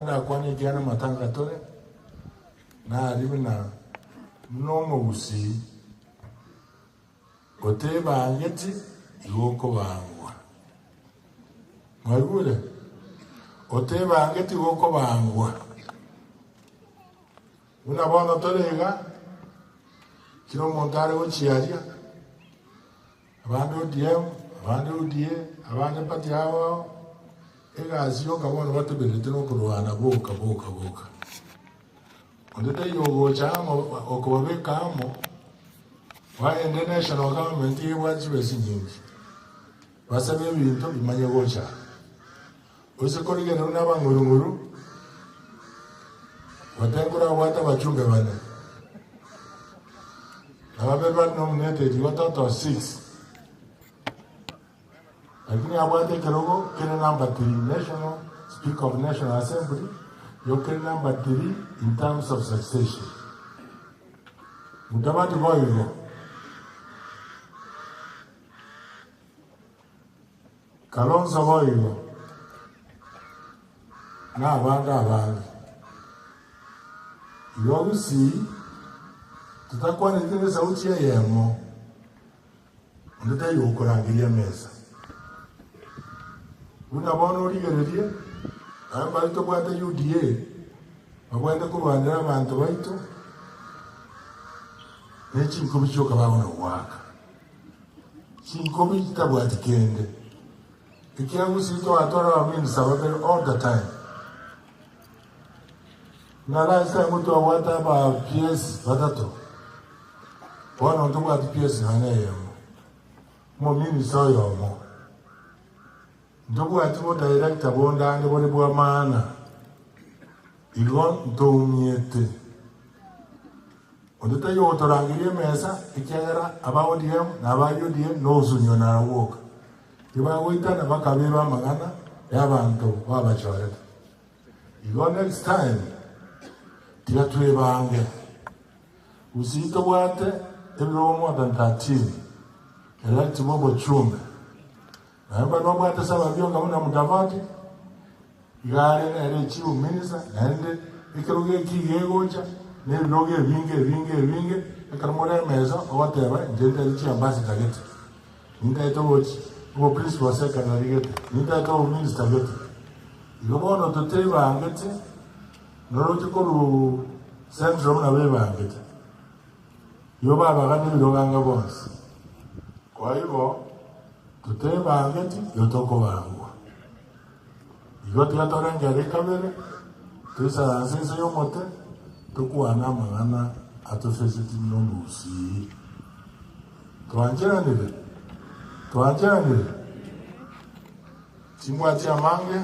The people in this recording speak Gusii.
Ndakwane ekiagera namatanga tore, nari buna buna omogusii otebangeti igo okobangwa. Mwaigure? Otebangeti igo okobangwa. Buna bono tore iga, kera omonto are gochiaria, Abande ODM, abande UDA, abande party ao ao, egasi yoka bono batebererete nokorwana boka boka boka. Onde taiyo ogocha amo okobabeka amo, bagende national government iga ebwate chibesa chinyinge, basabe ebinto bimanye gocha aa. Gose korigereria buna abang'urung'uru, gotenkora abwate abachumbe bane, na babere bare nominated igo total six, lakini abwate ekerogo kere number three, national speaker of national assembly, igo kere number three in terms of succession. Mudavadi boigo. Kalonzo boigo, na abande abange. Igo gusii totakwaneti nesauti eyemo, onde taiyo okorangeria emesa. Buna bono origererie, naende mbare tobwate UDA, babwenerete korwanera abanto baito, ne chinkobi chioka bagona goaka. Chinkobi chitabwati kende, ekiagera gusii twatwara abaminista babere all the time. Buna last time twabwate aba PS batato, bono ntobwati PS nonya eyemo, omominista oyomo. Ntobwati bodirector bonde ande bore bwa maana, igo ntoumiete. Onde taiyo ogotorangeria emesa, ekiagera aba ODM na aba UDA nogosunywa narabwo boka. Tibagoitana bakabeba amang'ana y'abanto babachorete. Igo next time tiga twebange. Gusii tobwate ebirogo more than 13 elect bobochumbe. Naende mbare nobwate Sababionga buna Mudavadi, iga are nere echief minister, naende ekerogo eki iga egocha, na ebirogo ebinge ebinge ebinge, ekero more emesa ogoteba inche ntaete chiambassador gete, nintaete obochi obo principal secretary gete, nintaete obominister gete. Igo bono totebangeti, noroche korwa central buna bebangete, igo babagana ebirogo ange bonsi. Kwa igo, totebangeti igo tokobangwa. Igo tiga torengererie kabere, toisaranse inse y'omote, tokwane amang'ana atofeseti nomogusii. Twancheranire? Twancheranire? Chimbwati amange.